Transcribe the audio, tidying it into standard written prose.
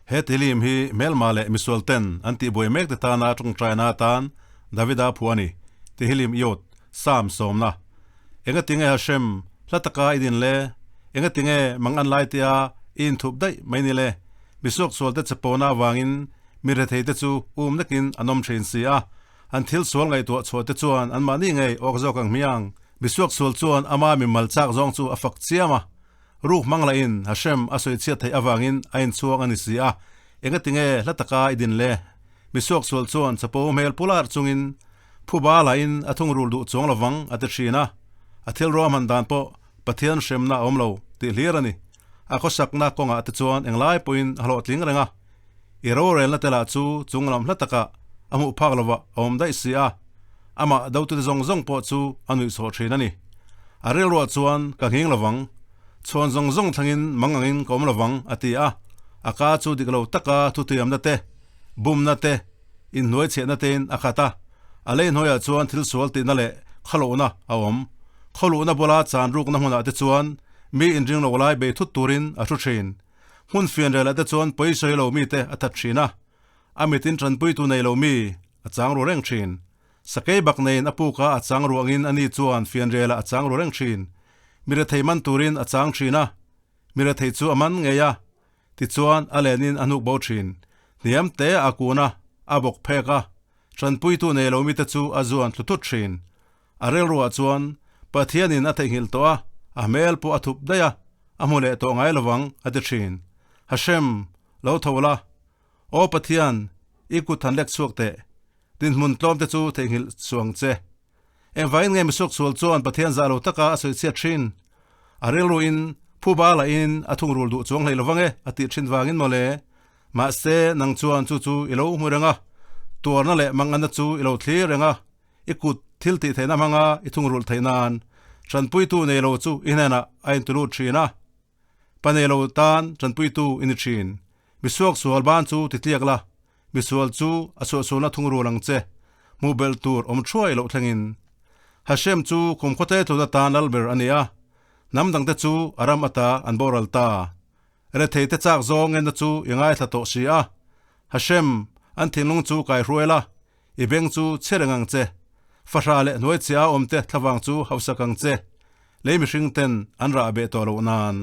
He tilim hi hmelma leh misual ten an tihbuai mek te tana tawngtaina atan Davida phuah a ni. Tihilim Yod, Psalm sawmna. Engatinge Hashem, hla taka i din le? Engatinge mang an lai tia i inthup daih mai ni le? Misuak sual te chapona avangin mi rethei te chu um nakin an awm thin si a, an thil sual ngaihtuah chhuah te chuan anmahni ngei awk zawk ang hmiang. Misuak sual chuan ama mimal chak zawng chu a fak chiam a, Ruk hmang lahin Hashem a sawi chhiat theih avangin a inchhuak a ni si a, engatinge hla taka i din le? Misuak sual chuan chapo hmel pular chungin phuba lahin a thungrul duh chuang lovang a ti thin a, a thil ruahman dan pawh Pathian hremna a awm lo tih hlir a ni. A khawsakna kawngah te chuan englai pawhin a hlawhtling reng a, i rorelna te lah chu chunglam hla takah a hmuh phak lovah a awm daih si a, amah dotute zawng zawng pawh chu a nuihsawh thin a ni. A rilruah chuan ka nghing lovang, chhuan zawng zawng thlangin mang angin ka awm lovang a ti a, a ka chu dik lo taka thutiamna te, bumna te, inhnuai chhiahna tein a khat a, a lei hnuaiah chuan thil sual tihna leh khalohna a awm. Khawluhna bula chan rukna hmunah te chuan mi inring lo lai bei thut turin a thu thin. Hmun fianrialah te chuan pawisawi lo mite a that thin a, a mitin tanpuitu nei lo mi a chang ru reng thin. Sakei bak neiin a puk a, a chang ruangin ani chuan fianrialah a chang ru reng thin. Mi rethei man turin a chang thin a, mi rethei chu a man ngei a, tichuan a lenin a hnuk bo thin. Hniam te a kun a, a bawk phek a, tanpuitu nei lo mite chu a zuan thlu thut thin. A rilruah chuan Pathianin a theihnghilh tawh a, a hmel pawh a thup daih a, a hmu leh tawh ngai lovang a ti thin. Hashem, lo tho la. Aw Pathian, i kut han lek chhuak teh. Dinhmun tlawm te chu theihnghilh suang che. Engvangin nge misuak sual chuan Pathian zah lo taka a sawi chhiat thin? A rilruin phuba lahin a thungrul duh chuang hlei lovang e a tih thin vangin mawle. Mahse, nang chuan chu chu i lo hmu reng a, tuarna leh manganna chu i lo thlir reng a. I kut thil tih theihna hmanga i thungrulh theih nan tanpuitu nei lo chu i hnenah a intulut thin a, pa nei lo tan tanpuitu i ni thin. Misuak sual ban chu titliak la, misual chu a suahsualna thungrul ang che, hmuh belh tur awm thuai loh thlengin. Hashem chu kum khawte tlun atan lal ber a ni a, hnam dangte chu a ram ata an boral ta. Rethei te chak zawng enna chu i ngaithla tawh si a, Hashem, an thinlung chu kaihruai la, I beng chu chhe reng ang che. Fahra leh hnuai chhia awmte thlavang chu hausak ang che. Lei mihring ten an rah beh tawh loh nan.